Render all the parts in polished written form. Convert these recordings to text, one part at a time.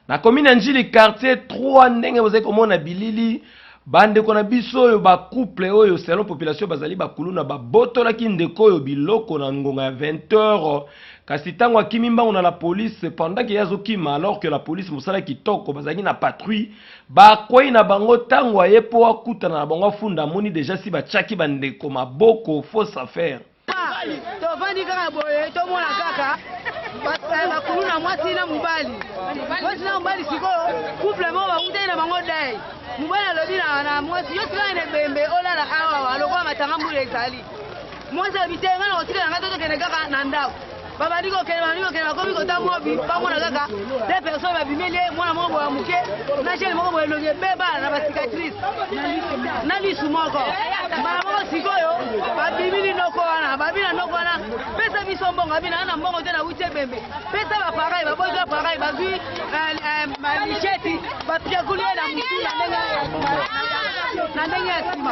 Na commune ya Ndjili quartier 3 ndenge bozali komona bilili bandeko na biso oyo ba couple oyo selon population bazali bakuluna babotolaki ndeko oyo biloko na ngonga ya 20 heures kasi ntango akimi mbango na la police pendant que ye azokima alors que la police mosala kitoko bazalaki na patrouille bakwei na bango ntango aye mpo akutana na bango afunda amoni deja si batiaki bandeko maboko fausse affaire. Tovandi kaka boye tomona kaka bakuluna mwasi na mobali, mwasi na mobali. Sikoyo couple moko bawutaki na bango dai, mobali alobi na mwasi: "Yo sika na ebembe olala awa lokola matanga mbula ezali." Mwasi alobi: "Te, ngai na kotikala ngai to tokende kaka na ndako." Babandi kokende, babandi kokende, bakomi kota mobi, bamona kaka deux personnes babimeli ye, mwana moko boye ya moke na jeune moko boye, elongi ebeba na bacicatrice na lisu moko. Mbala moko sikoyo babimi noko wana, babi na noko wana: "Pesa biso mbongo." Abi: "Na mbongo te, nawuti ebembe, pesa bapareil." Baboyi appareil, bazwi machette, bapiakuli ye na mutu na ndenge ya nsima.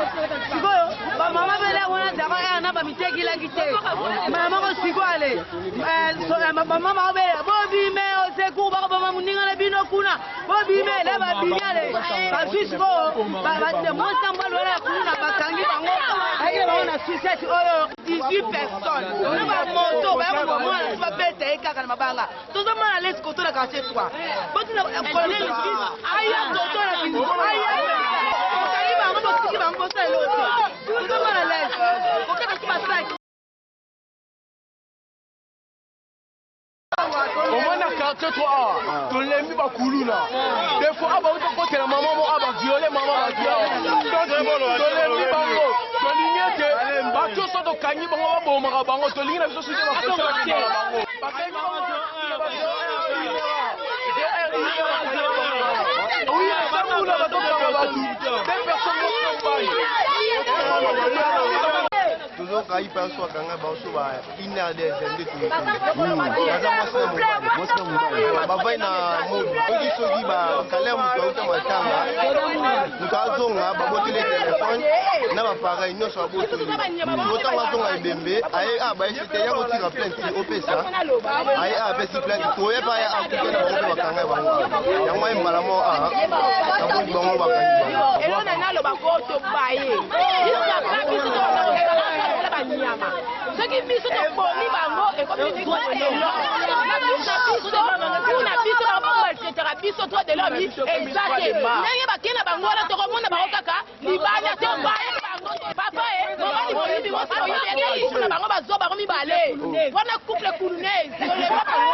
Sikoyo bamama bele wana zaka na bamitekilaki te. Mbala moko sikoyo ale bamama babele: "Bobime au secours, bakobama moninga na bino kuna, bobime." Le babimi ale bazwi sikoyo mwasi na mobali wana ya kuluna, bakangi bango, bayekele bango na suicide oyo 18 personnes na bamoto baya kobomona so babeta ye kaka na mabanga. Tozomona lesi koto na quartier 3, botina colonel aya koto na bino, aya bokangi bango, botiki bango, bosala eloko te. Tozomona lesi kokata so basaki. Omona quartier 3 awa, tolembi bakuluna. Des fois awa bauti kokotela mama mo awa, baviole mama, tolembi bango. Tolingi ete bato so tokangi bango, babomaka bango. Tolingi na biso suki bapolisi bakendaka bango, bakangi bango. Oui, esambula bazokanga bato, deux personnes moko. Tozoka ipa so akanga bango so ba une heure des nde naza mwasi na mobali bavai na mobi. Soki bakaler moto auta matanga, moto azonga, baboteli telefone na bapareil nyonso, babotoli. Ntango azonga ebembe aye a bayesi te ya kotika plainte opesa aye apesi plainte, toye pa ye akuta na bango mpe bakanga bango. Yango aye mbala moko a baboti bango, bakangi bango. Elona naloba ko tobaye biso kaka, biso tobanda kosala banyama. Soki biso tobomi bango, ekomi droit de l'homme na biso, biso mpuna biso bamaltraitaka biso. Droit de l'homme eza te. Ndenge bakei na bango wana, tokomona bango kaka libanda. Tobaye bango, papa e mobali moyibi, mwasi moyibi, eza couple na bango, bazwa bango mibale wana, couple kulunaise, tolemba bango.